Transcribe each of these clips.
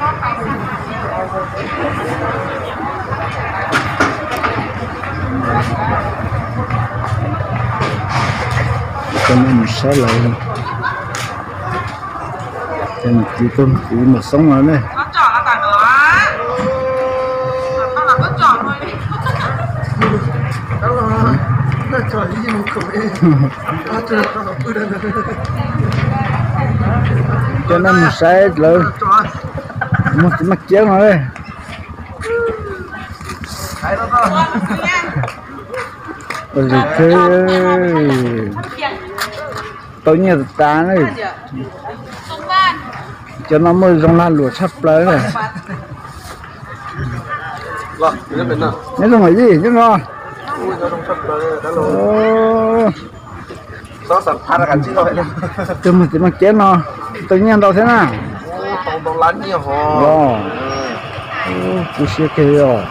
Cov no mus saib lawv, ces mus kwv tuaj mus kwv mos xoob no ne. Cov no mus saib lawv muag txiv maj kiab no ne. Ua li thiab, tau nyiaj tas tas na. Cov no muaj zoo lag luam tshaj plaws na. Nyob zoo yij, nyob zoo. Tus muag txiv maj kiab no tau nyiaj ntau thiab na. Os, tu siab kawg os.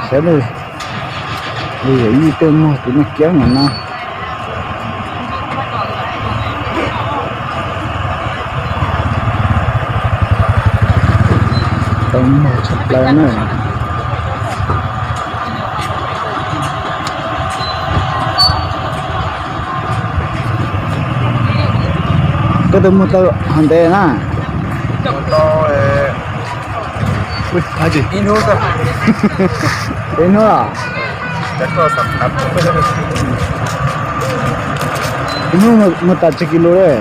Saib, li yij tej muag txiv maj kiab no na. Tau muag tshaj plaws na. Koj twb muag tau hov ntev na? Ib hnub los? Ib hnub muag tas tsawg kis lus li?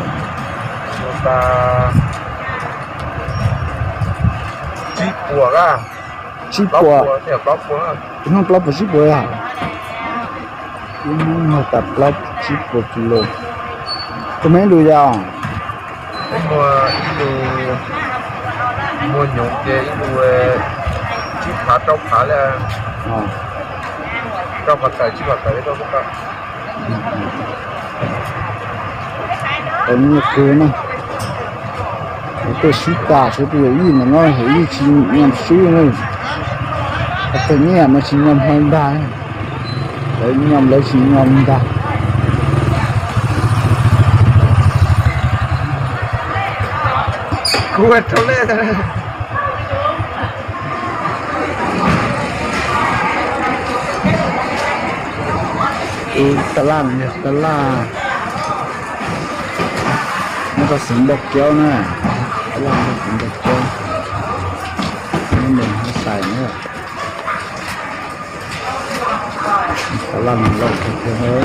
Tsib puas, tsib puas, ib hnub plaub puas tsib puas yog? Ib hnub muag tas plaub tsib puas kis lus. Koj muag ib lus yog? Muag ib lus, muag nyoos ces ib lus tsib phav rau phav li, rau phav tawm tsib phav tawm li rau. Tau nyiaj kawg na. Tej sib tas, tej yawm yij ntawm no yawm yij tsis nyiam sib na. Tej nyiaj mas tsis nyiam hmo ntag, lawv nyiam lawv tsis nyiam ntag. Kuv rau lej. Tab laj, tab laj nyob rau xeev Npauj Kaub na, tab laj nyob xeev Npauj Kaub, nyob mus hab xais na. Tab laj loj kawg thiab.